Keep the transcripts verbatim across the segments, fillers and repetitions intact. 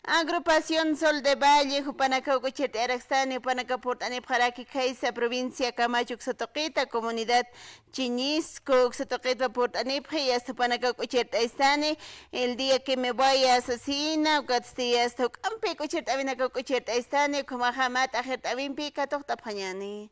Agrupación Sol de Valle, jupanakaw k'uchirt'ayarakistani, jupanakaw purt'anipxaraki khaysa provincia Camacho uksa tuqita, comunidad Chiñisco uksa tuqitwa purt'anipxi, y hasta jupanakaw k'uchirt'ayistani, el día que me vaya sasina, ukatsti hasta juk'ampi k'uchirt'awinakaw k'uchirt'ayistani, ukhamaxa mä t'axirt'awimpi katuqt'apxañäni.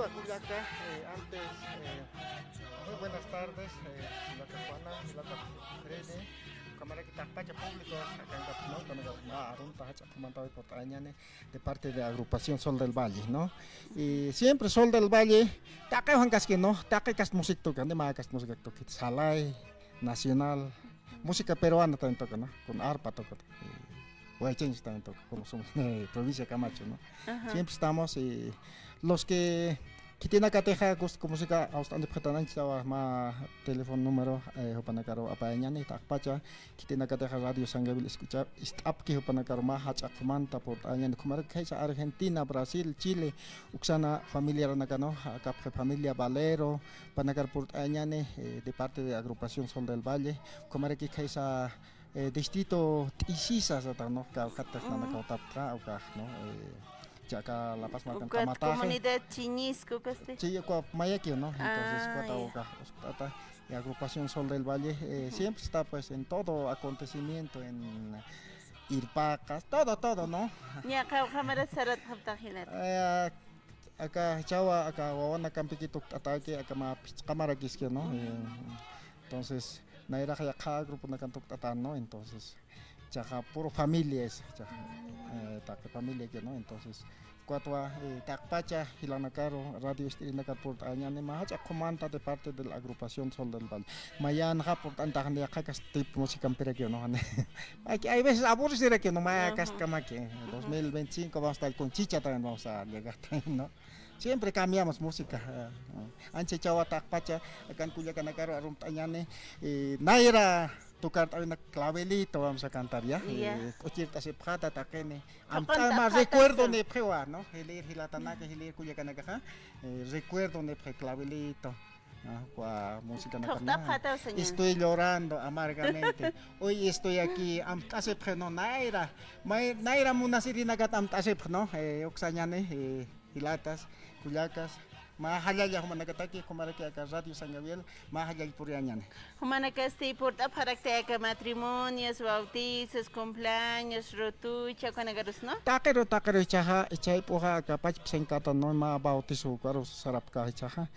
Kullaka, eh, antes, eh, muy buenas tardes, eh, jilata Juana, jilata Freddy, ukhamaraki taqpacha público, akankat, ¿no? Ukhamaraki, ah, arunta jach'a qumanta purt'añäni de parte de agrupación Sol del Valle, ¿no? Y siempre Sol del Valle, taqi jan kaski, ¿no? Taqi kast música tukan, de ma kast música tuki, salay, nacional, música peruana también toca, ¿no? Con arpa toca. Y waychaños también toca, como somos de provincia Camacho, ¿no? Ajá. Siempre estamos, y los que khitinakatixa acústico música awst'antipxatananchtawa mä teléfono número, eh, jupanakaru apayañäni, taqpacha, khitinakatixa Radio San Gabriel escucha, ist'apki jupanakaru mä jach'a qumanta purt'añäni, ukhamaraki khaysa Argentina, Brasil, Chile, uksana familiaranakanu, akapxi familia Valero, jupanakar purt'añäni, eh, de parte de agrupación Sol del Valle, ukhamaraki khaysa, eh, distrito T'isisa sata, ¿no? Kawkhat, ujú, nanakaw tapxta, ukax, ¿no? Eh, chaka La Paz markan ukat kamataxi. Comunidad Chiñisco, ukasti. Sí, uka mayaki, ¿no? Entonces, ah, ukat ya. Ukax, ukat, y agrupación Sol del Valle, eh, ujú, siempre está, pues, en todo acontecimiento, en irpaqas, todo, todo, ¿no? Ñaqa ukhamara sarat japta jilata. Eh, aka jichhawa, aka wawanakampikitu ukt'ataki, aka mä phisqa marakiski, ¿no? Eh, entonces, nayrax yaqha gruponakan ukt'atan, ¿no? Entonces, jichhaxa puro familia es, jichhaxa, eh, taqi familia que, ¿no? Entonces, ukatwa, eh, taqpacha jilanakaru, radio ist'irinakar purt'añäni, mä jach'a qumanta de parte de la agrupación Sol del Valle. Mayanxa purt'antaxni yaqha kasti músicampiraki, ¿no? Aquí hay veces aburrisiraki, ¿no? Mä, ajá, kasti kamaki, eh, dos mil veinticinco vamos a estar con chicha también vamos a llegar también, ¿no? Siempre cambiamos música. Eh, eh. Ancha jichhawa taqpacha, akan kullakanakaru arumt'añäni, eh, nayra tocart'awina clavelito vamos a cantar, ¿ya? Ya. Eh, k'uchirt'asipxata taqini. Amt'ama recuerdonipxiwa, ¿no? Jilïr jilatanaka, jilïr kullakanakaxa, eh, recuerdonipxi clavelito. Ah, ukwa música, ¿no? Estoy llorando amargamente. Hoy estoy aquí, amt'asipxi, ¿no? Nayra, may-, nayra munasirinakat amt'asipxi, ¿no? Eh, uksañäni, eh, jilatas, kullakas, mä jallalla jumanakataki, ukhamaraki aka Radio San Gabriel, mä jallalla puriyañäni. Jumanakasti purt'apxarakta aka matrimonios, bautizos, cumpleaños, rutucha, ukanakarus, ¿no? Taqiru, taqiru, jichhaxa, jichhayp'uxa aka pachpa sinkata, ¿no? Mä bautizo ukarus sarapka jichhaxa.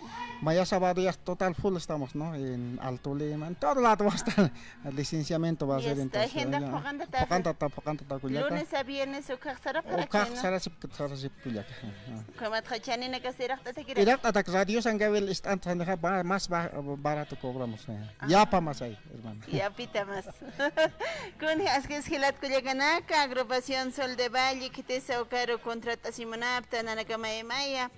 Maya sábado ya total full estamos, ¿no? En Alto Lima, en todo lado va a estar. Licenciamiento va a ser, entonces, ya. Phuqantata, phuqantata, phuqantata, kullaka. Lunes a viernes ukax sarapxarakta, ¿no? Ukax sarasip, sarasip, kullaka. Ajá. Ukhamatxa chaninakasti iraqt'atakiraki. Iraqt'atak Radio San Gabriel ist'antaxanixa ba-, más ba-, barato cobramos, eh. Ah. Yapa más ahí, hermano. Yapita más. Kunja, askis jilat kullakanaka, agrupación Sol de Valle, khitisa ukaru contratasimunapxta, nanaka maya maya.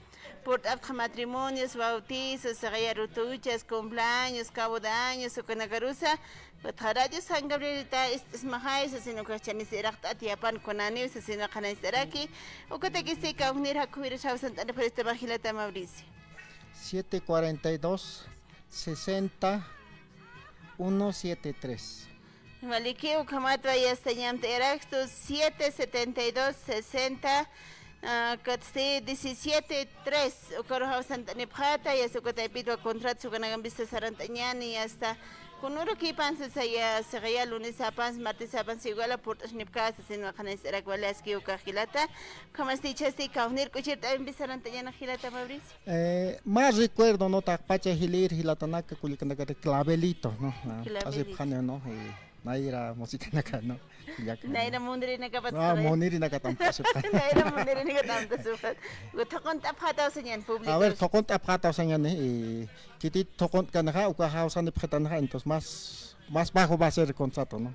Purt'apxta matrimonios, bautizos, siqiya rutuchas, cumpleaños, cabo de años, ukanakarusa. Ukatxa Radio San Gabrielta ist'ismaxay, sasin ukax chanis iraqt'at yapan kunaniw, sasin qhanañcht'araki. Ukatakisti kawknir jakhuwirus jawsant'anipxaristama jilata Mauricio. Siete cuarenta y dos, sesenta, uno siete tres. Waliki, ukhamatwa yasta ñamt'ayarakstu siete setenta y dos, sesenta, ah, ukatsti diecisiete tres, ukaru jawsant'anipxata, yasta uka taypitwa contratos ukanakampista sarant'añäni, yasta kunürukïpansa saya, siqiya lunesapansa, martesapansa iguala purt'asnipkasa, sasin qhanañcht'arak wali aski ukax jilata, ukhamasti jichhasti kawknir k'uchirt'awimpi sarant'añäni jilata Mauricio. Eh, mä recuerdo, ¿no? Taqpacha jilïr jilatanaka, kullakanakati clavelito, ¿no? Ah, clavelito. Asipxani, ¿no? Eh, nayra musicanaka, ¿no? Kullaka. Nayra munirinakapat. Ah, munirinakatam asipxani. Nayra munirinakatam asipxani. Thuqunt'apxataw sañäni público. A ver, thuqunt'apxataw sañäni, eh, khitit thuqunt'kanixa, uka jawsanipxitanxa, entonces más, más bajo va a ser el contrato, ¿no?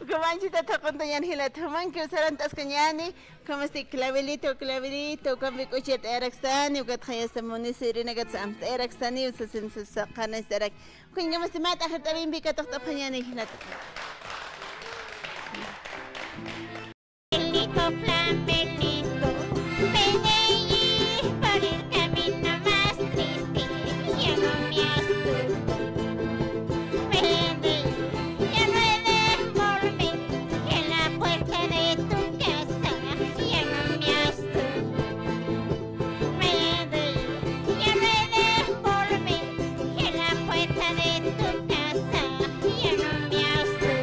Ukamanchita thuquntañäni jilata, jumankiw sarant'askañäni, ukhamasti clavelito, clavelito, ukampi k'uchirt'ayarakstani, ukatxa yasta munisirinakatsa amt'ayarakstaniw, sasin sasa qhanañcht'araki. Ukañkamasti mä t'aqhirt'awimpi katuqt'apxañäni jilata. Pelito, flan, pelito, vete allí por el camino más triste, ya no me has tú. Vete, ya no eres por mí, en la puerta de tu casa, ya no me has tú. Vete, ya no eres por mí, en la puerta de tu casa, ya no me has tú.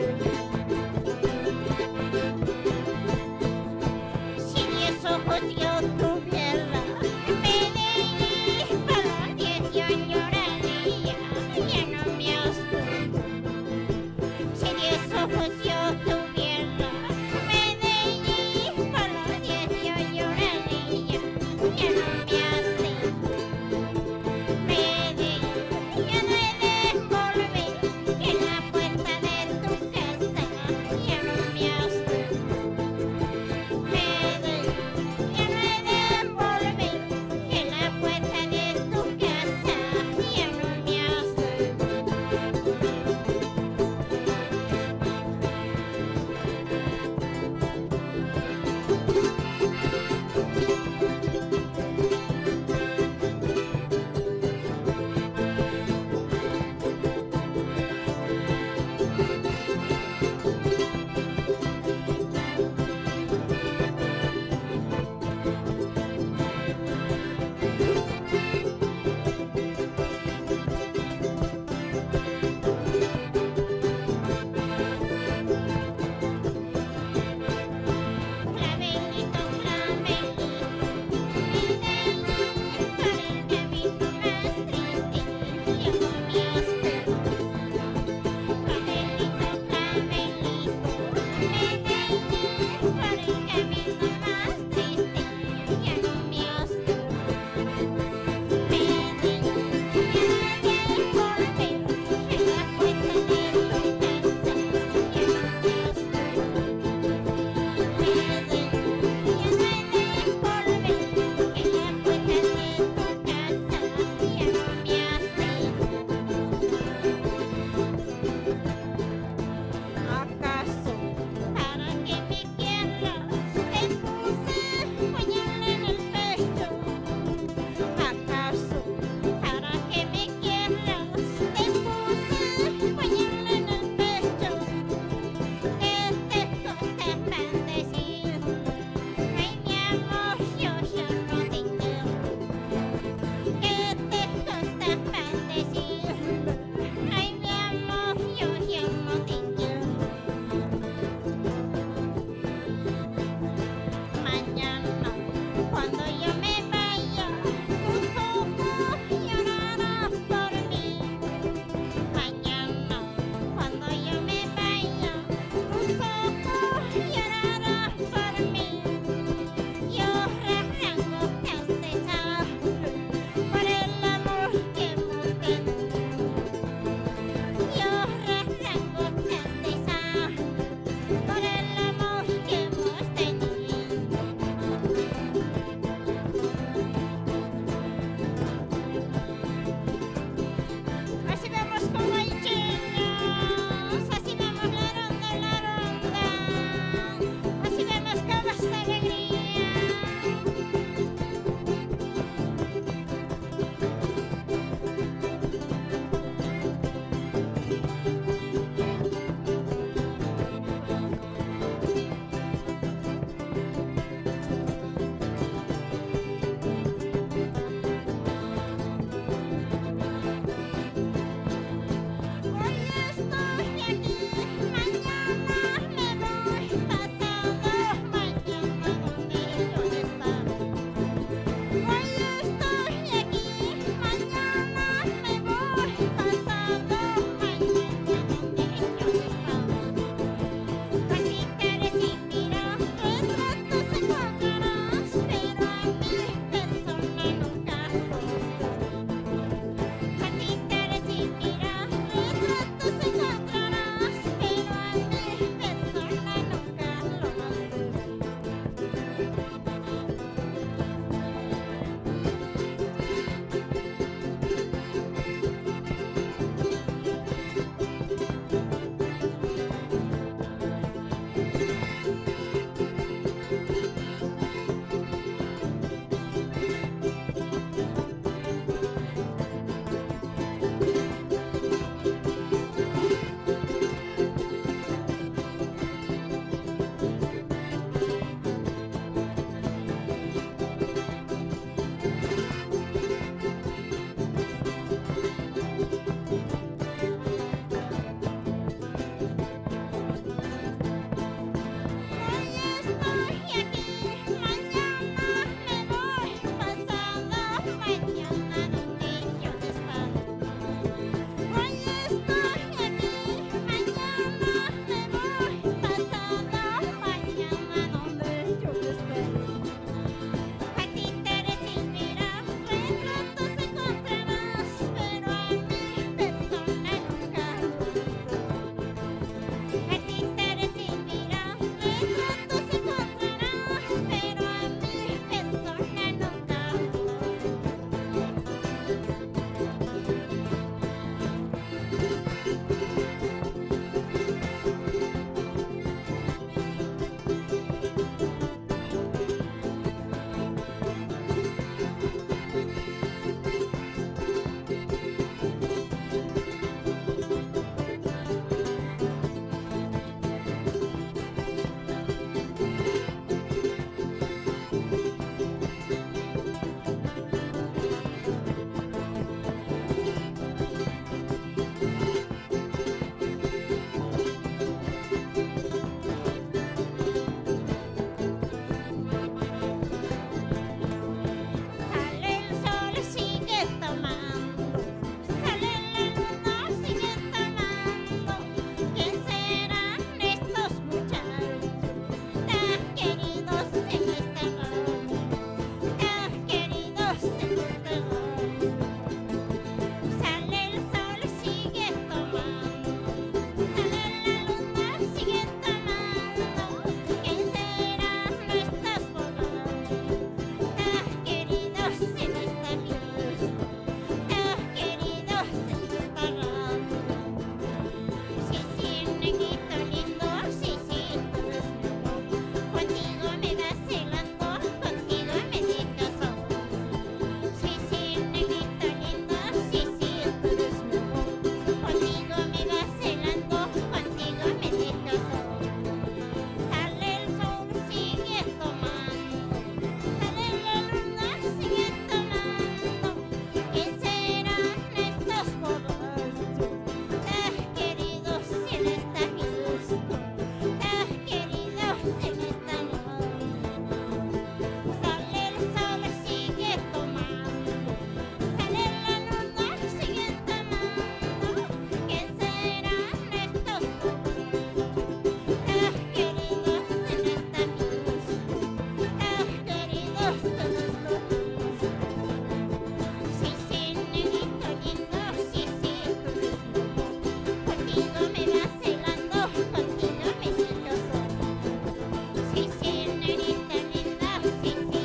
Sí, sí, negrita linda, sí, sí.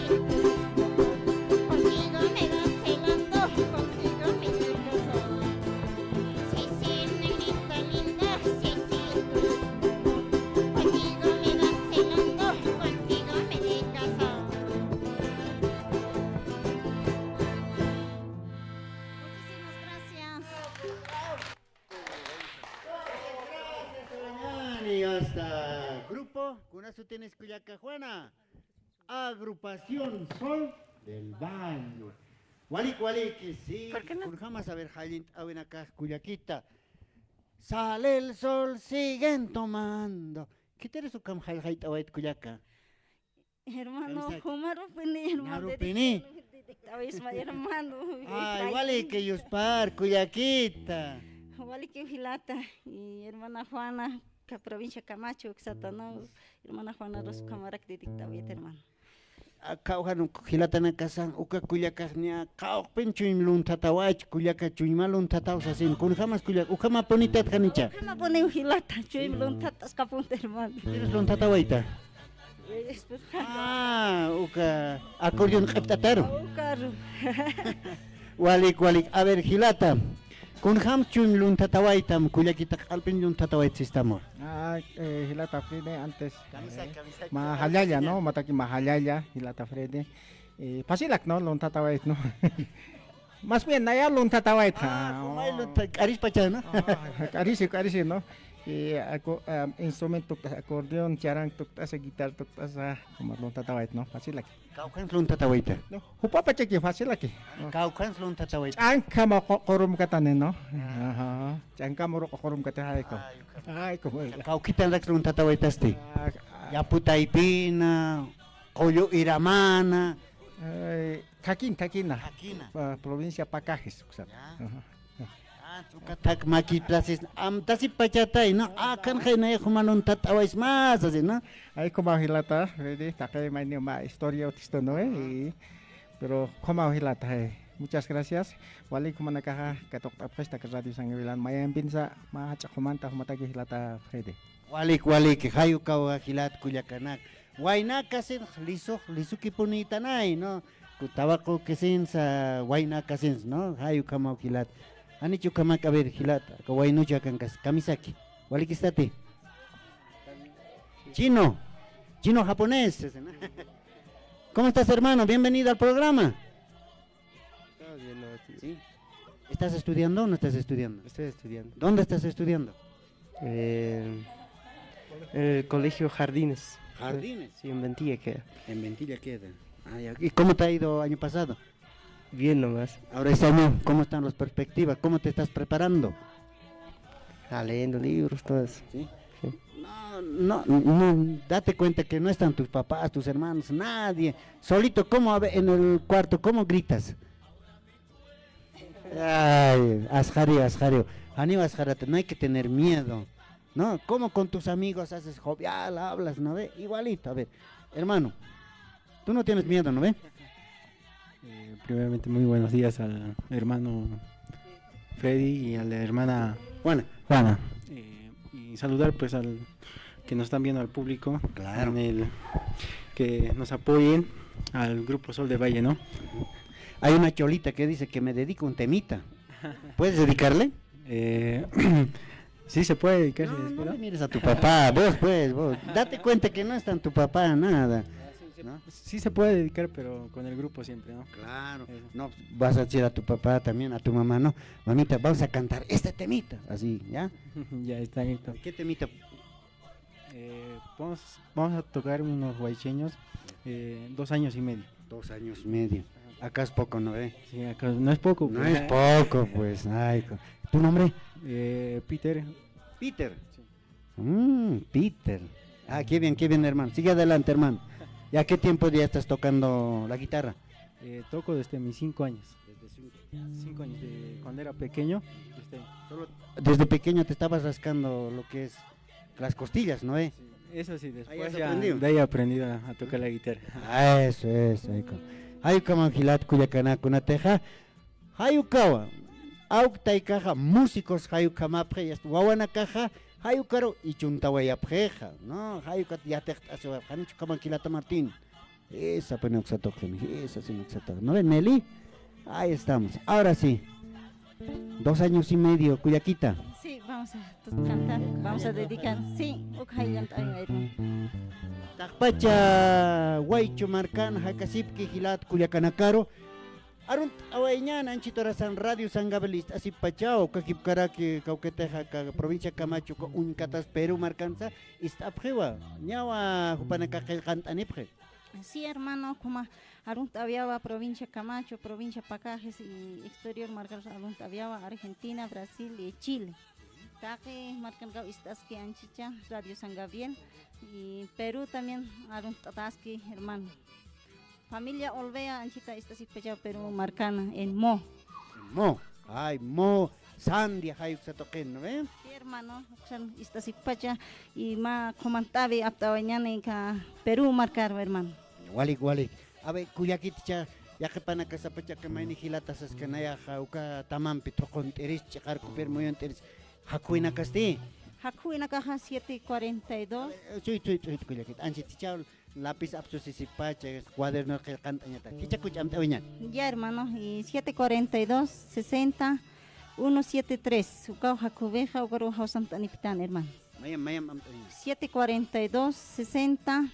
Contigo me vas bailando, contigo me quiero casar. Sí, sí, negrita linda, sí, sí. Contigo me vas bailando, contigo me quiero casar. Muchísimas gracias. Gracias, Soleñani. Hasta grupo, kunasutïnis kullaka Juana. Agrupación Sol del Valle. Walik, walik, sí. ¿Por qué no? Kunjamas, a ver, jallint'awinakax kullakita. Sale el sol, siguen tomando. ¿Khitirus ukham jallt'awayta kullaka? Hermano, kamisaki. Jumarupini, hermano, narupini. Didictawis ma hermano. Ay, walik yuspar, kullakita. Walik jilata, y hermana Juana, ka provincia Camacho, uksata, ¿no? Hermana Juana Rosa, kamarak didictawit, hermano. Aka ujan jilatanakasan, uka kullakaxña, qawqpin chuym lunthatawaychi, kullaka chuymä lunthataw sasin, kunjamas kullaka, ukhamapunitat janicha. Ukhamapuni jilata, chuym lunthatasqapunta, hermano. ¿Khitirus lunthatawayta? Ah, uka acordeón q'ipt'ataru. Ukaru. Walik, walik. A ver, jilata. Kunjam chuym lunthatawaytam, kullakita q'alpin lunthatawayt sistamur. Ah, eh, jilata Frede, antes, kamisaki, eh, kamisaki. Ma jallalla, ¿no? Mataki ma jallalla, jilata Frede. Eh, facilak, ¿no? Lunthatawayt, ¿no? Más bien, naya lunthatawayt. Ah, ¿no? Como el lunta-, k'arispachä, ¿no? Ah, k'arisi, k'arisi, ¿no? Y aco-, ah, instrumento, acordeón, charango tukt'asa, guitarra tukt'asa, como lunthatawayt, ¿no? Facilak. Kawkhans lunthatawayta. No, jupapachaki facilaki. Kawkhans lunthatawayta. Ch'ankama qu-, qurumkatani, ¿no? Ah. Ajá. Ch'ankama ru-, qurumkatani, ay, como. Ay, como. Kawkhitanrak lunthatawaytasti. Ah, ah. Yapu taypina, qullu iramana. Ay, Thakin, Thakina. Thakina. Ah, provincia Pacajes, uksata. Ya. Ajá. Ah, uka thak makiplasis, amtasipachatay, ¿no? Ah, kan jaynaya juma lunthatawaysi más, así, ¿no? Ay, como jilata, Frede, taqi mayni ma historia utjistu, ¿no? Y, pero como jilata, eh, muchas gracias. Walik jumanakaxa katuqt'apxista aka Radio San Gabriel, mayampinsa, ma jach'a jumanta, jumataki jilata, Frede. Walik, walik, jay ukawa jilat kullakanak. Waynakasin, lisux, lisukipunïtanay, ¿no? Ku-, tabaco kisinsa, waynakasinsa, ¿no? Jay ukhamaw jilat. Janich ukhamak, a ver, jilat, aka waynucha kankas, kamisaki. Walikistati. Chino. Chino japonés. ¿Cómo estás, hermano? Bienvenido al programa. Todo bien, ¿no? Sí. ¿Sí? ¿Estás estudiando o no estás estudiando? Estoy estudiando. ¿Dónde estás estudiando? Eh, en el colegio Jardines. ¿Jardines? Sí, en Ventilla queda. En Ventilla queda. Ah, ya. ¿Y cómo te ha ido año pasado? Bien nomás. Ahora este año, ¿cómo están las perspectivas? ¿Cómo te estás preparando? Ah, leyendo libros, todo eso. ¿Sí? Sí. No, no, no, date cuenta que no están tus papás, tus hermanos, nadie. Solito, ¿cómo a ve-, en el cuarto, cómo gritas? Ay, asjariw, asjariw. Janiw asjarata, no hay que tener miedo, ¿no? ¿Cómo con tus amigos haces jovial, hablas, no ve? Igualito, a ver, hermano, tú no tienes miedo, ¿no ve? Eh, primeramente, muy buenos días al hermano Freddy y a la hermana Juana. Juana. Eh, y saludar, pues, al que nos están viendo, al público, claro, en el que nos apoyen al grupo Sol de Valle, ¿no? Hay una cholita que dice que me dedico un temita. ¿Puedes dedicarle? Eh, sí se puede dedicar, si no, no le mires a tu papá, vos, pues, vos. Date cuenta que no es tan tu papá, nada. ¿No? Sí se puede dedicar, pero con el grupo siempre, ¿no? Claro. Eso. No, vas a decir a tu papá también, a tu mamá, ¿no? Mamita, vamos a cantar este temita, así, ¿ya? Ya está, listo. ¿Qué temita? Eh, vamos, vamos a tocar unos huaycheños, eh, dos años y medio. Dos años y medio. Ajá. Acá es poco, ¿no ve? Sí, acá no es poco, no pues. No es poco, pues. Ay, co-, ¿tu nombre? Eh, Peter. Peter. Sí. Mm, Peter. Ah, qué bien, qué bien, hermano. Sigue adelante, hermano. ¿Ya qué tiempo ya estás tocando la guitarra? Eh, toco desde mis cinco años. Desde cinco. Cinco años, de cuando era pequeño. Desde... Solo desde pequeño te estabas rascando lo que es las costillas, ¿no ve? Sí, eso sí, después ya de ahí aprendí a, a tocar la guitarra. Ah, eso, eso, ahí co-, jay ukhamaw jilat kullakanaka, kunatixa jay ukawa, awk taykaxa músicos jay ukhamapxi, y hasta wawanakaxa Jay ukaru ichuntawayapxixa, ¿no? Jay ukat yatiqt'asiwayapxi, janichu ukhaman jilata Martín. Esa, pues, uksatuqin, esa, sí, uksatuqin. ¿No ve, Nelly? Ahí estamos. Ahora sí. Dos años y medio, kullakita. Sí, vamos a cantar, vamos a dedicar. Sí, ukhayllant'awi, hermano. Taqpacha Waychu markan jakasipki jilat kullakanakaru. Arunt'awayñan anchhit urasan Radio San Gabriel ist'asippachaw, ukakipkaraki kawkitixa aka provincia Camacho, uka uñkatas Perú markansa ist'apxiwa, ñawa jupanaka qillqant'anipxi. Sí, hermano, como arunt'awiwa provincia Camacho, provincia Pacajes y exterior markaru arunt'awiwa, Argentina, Brasil y Chile. Taqi markanakaw ist'aski anchhicha Radio San Gabriel y Perú también arunt'ataski, hermano. Familia Olvea anchhita ist'asippacha Perú markan en Mo. Mo, ay, Mo, Sandia, jay uksatuqin, ¿no ve? Sí, hermano, uksan ist'asippacha y mä qhumant'awi apt'awañani aka Perú markaru, hermano. Walik, walik. A ver, kullakiticha, yaqhipanakasapacha aka mayni jilata saskanayaxa, uka tamampi thuqunt'iris, ch'iqarkupir muyunt'iris, jakhuwinakasti. Jakhuwinakaxa siete cuarenta y dos. A ver, suy, suy, suy, kullakit. Anchhiticha lapis apsusisipacha, cuaderno qillqant'añatak. Jichhakuch amt'awiñan. Ya, hermano, y siete cuarenta y dos, sesenta, uno siete tres. Ukaw jakhuwixa, ukaru jawsant'aniptan, hermano. Mayam, mayam amt'awiñan. Siete cuarenta y dos, sesenta,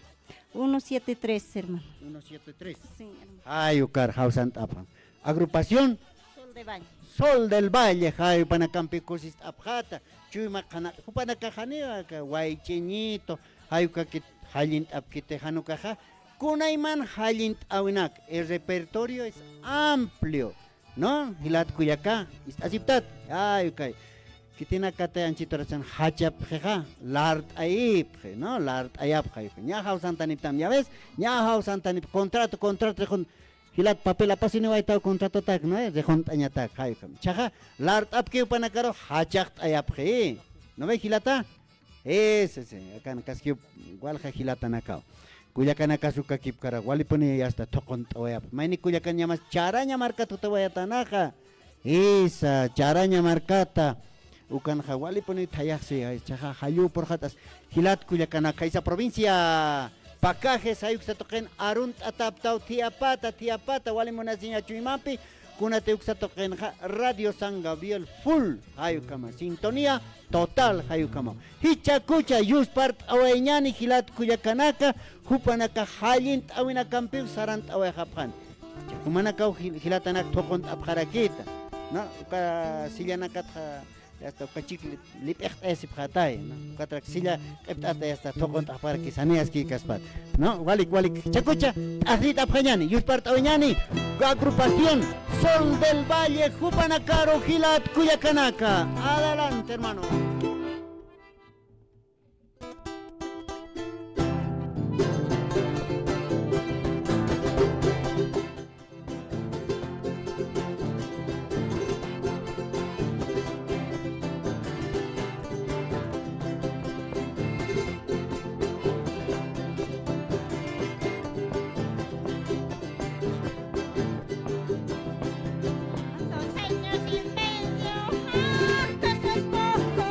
uno siete tres, hermano. Uno siete tres. Sí, hermano. Ay, ukar jawsant'apxam. Agrupación Sol de Valle. Sol del Valle, jay jupanakampi kusist'apxata. Chuyma qhana, jupanakaxaniwa aka Waychiñito, jay ukakit jallint'apkiti jan ukaxa, kunayman jallint'awinak, el repertorio es amplio, ¿no? Jilat kullaka, ist'asiptat, jay ukay. Khitinakatay anchhit urasan jachapxixa, lart'ayipxi, ¿no? Lart'ayapxi, jay uka. Ña jawsantaniptam, ya ves, ña jawsantanip, contrato, contrato, riqun, jilat papel apasiniwaytaw contratotak, ¿no? Riqunt'añatak, jay ukham. Jichhaxa, lart'apki jupanakaru jachaqt'ayapxi. ¿No ve, jilata? Ese, sí, akanakaskiw walja jilatanakaw. Kullakanakas ukakipkara, walipuni hasta thuqunt'awayapxi. Mayni kullakan ñamas Charaña markat jutawayatanaxa. Isa, Charaña markata. Ukanxa walipuni thayaxsi, jichhaxa jallupurxatas. Jilat kullakanaka, isa provincia Pacajes, jay uksatuqin arunt'ataptaw thiyapata, thiyapata, wali munasiña chuymampi, kunatay uksatuqinxa Radio San Gabriel full, jay ukhama, sintonía total, jay ukhama. Jichhakucha, yuspart'awayñani jilat kullakanaka, jupanaka jallint'awinakampiw sarant'awayxapxani. Jumanakaw jil-, jilatanak thuqunt'apxarakita, ¿no? Uka sillanakatxa, hasta uka chikli lip'iqt'ayasipxatay, ¿no? Ukatrak silla q'ipt'atay hasta thuqunt'apxarakisa, niyaskïkaspat, ¿no? Walik, walik, jichhakucha, t'aqlit'apxañani, yuspart'awiñani, agrupación Sol del Valle, jupanakaru jilat kullakanaka. Adelante, hermano. Dos años y medio, ah, que es poco.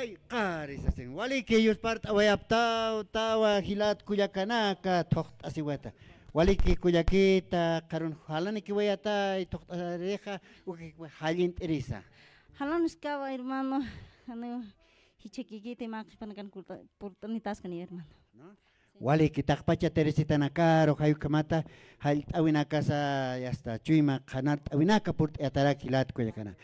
Qari sasin, waliki yuspart'awayaptaw, tawa jilat kullakanaka, thuqt'asiwata. Waliki kullakita, qharun jalanikiwayatay, thuqt'asirixa, uki jallint'irisa. Jalanskawa, hermano, anu, jichhakikiti, mä qhipanakan kurta-, purt'anitaskan, hermano. ¿No? Waliki taqpacha Teresita Nakaru, jay ukhamata, jallt'awinakasa, yasta, chuyma qhanart'awinaka purt'ayatarak jilat kullakana.